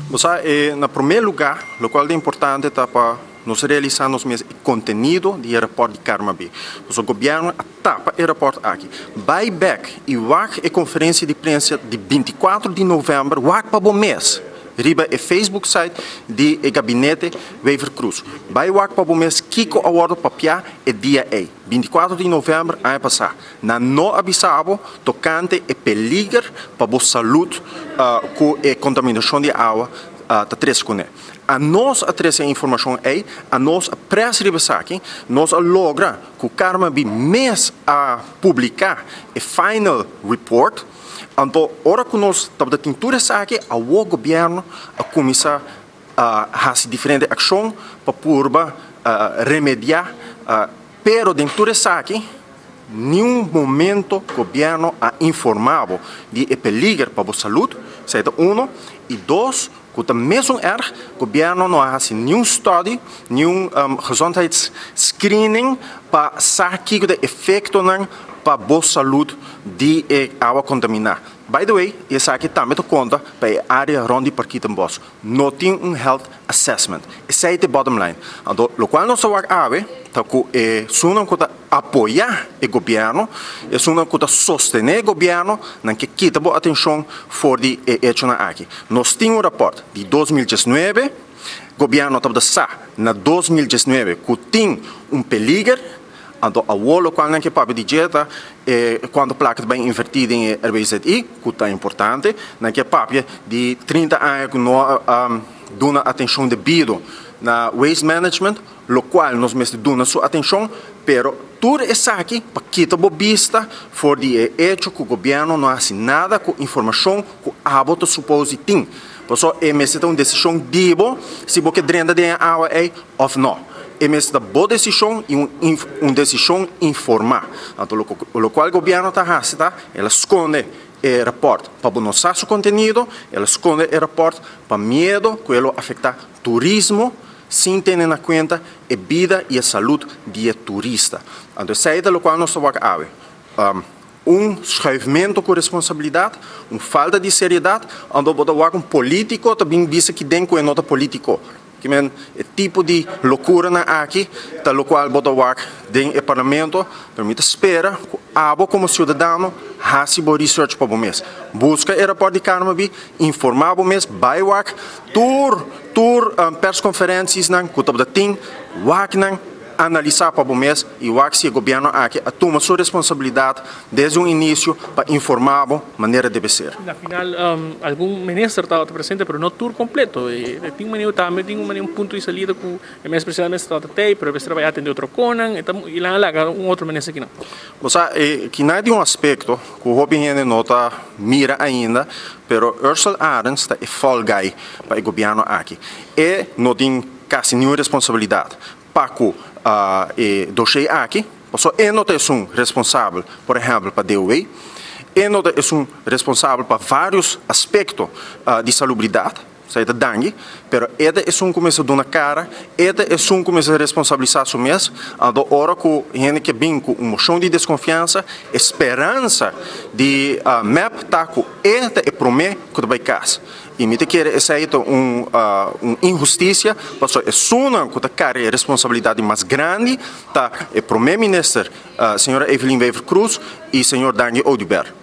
Bo sa, na promé lugá, lokual ta importante ta pa nos realisá nos mes e kontenido di e rapòrt di Carmabi. Pasobra gobièrnu a tapa e rapòrt aki. Bai bèk i wak e konferensia di prensa di 24 di novèmber, wak pa bo mes riba e Facebook site di e gabinete Wever-Croes. Bai wak pa bo mes kiko a wòrdu papiá e dia ei, 24 di novèmber aña pasá. Nan no a bisa bo tokante e peliger pa bo salud ku e kontaminashon di awa ta trese kuné. Anos a trese e informashon ei, anos a près riba esaki, nos a logra ku Carmabi mes a publiká e final report. Anto ora ku nos tabata tin tur esaki, awor gobièrnu a kuminsá hasi diferente akshon pa purba remediá. Pero den tur esaki, niun momento gobierno a informa bo di e peliger pa bo salud, esei ta uno, y dos, cu ta mesun erg, gobierno no a haci niun study, niun gezondheidsscreening pa sa kico ta e efectonan pa bo salud di e awa contamina. By the way, esaki tambe ta conta pa e area rond di Parkietenbos. No tin un health assessment. Esei ta e bottom line. Anto lokual nos ta wak awe ta ku esunnan ku ta apoyá e gobièrnu, esunnan ku ta sostené e gobièrnu, nan ke kita bo atenshon for di e echonan aki. Nos tin un rapòrt di 2019, gobièrnu tabata sa na 2019 ku tin un peliger. Anto awor lokual nan ke papia di dje ta e kuantu plaka ta bai invertí den e RBZI, ku ta importante. Nan ke papia di 30 aña ku no a duna atenshon debido na waste management, lokual nos mester duna su atenshon, pero tur esaki pa kita bo bista for di e echo ku gobièrnu no a hasi nada ku informashon ku abo ta supos di tin. Pasobra e mester ta un desishon di bo si bo ke drenta den e awa ei òf no. E mester ta bo desishon i un desishon informá. Anto lokual gobièrnu ta hasi ta el a skonde e rapòrt pa bo no sa su kontenido, el a skonde e rapòrt pa miedo ku e lo afektá turismo sin tene na kuenta e bida i e salud di e turista. Anto esei ta lokual nos ta wak awe. Un schuifmento ku responsabilidat, un falta di seriedat, anto bo ta wak un polítiko ta bin bisa kiden ku e no ta polítiko. Ki men e tipo di lokuranan aki ta lokual bo ta wak den e parlamento, pero mi ta spera ku abo komo siudadano hasi bo research pa bo mes. Buska e rapòrt di Carmabi, informá bo mes, bai wak tur tur perskonferensiesnan ku tabata tin, wak nan. Analisá pa bo mes i wak si e gobièrnu aki a tuma su responsabilidat desde un inisio pa informá bo manera debe ser. Na final algun minister tabata presente pero no tur completo. E tin un manera tambe tin un manera un punto di salida cu e mes presidente mester tabata tey pero e mester a bay atende otro conan e ta y nan a laga un otro minister kinan. Bo sa e kinan tin un aspecto cu hopi hende no ta mira ainda pero Ursel Arends ta e fall guy pa e gobièrnu aki. E no tin casi niun responsabilidad. Pa ku e doshé aki, pasobra e no ta esun responsabel, por ehèmpel, pa DOW, e no ta esun responsabel pa vários aspekto di salubridat, esei ta dangi, pero e ta esun ku mester duna kara, e ta esun ku mester responsabilisá su mes. Anto ora ku hende ke bin ku un moshon di deskonfiansa, e speransa di mep ta ku e ta e promé ku ta bai kas. I mi ta kere esei ta un un inhustisia, pasobra esunnan ku ta kari e responsabilidat di mas grandi ta e prome minister, señora Evelyn Wever-Croes i señor Dangui Oduber.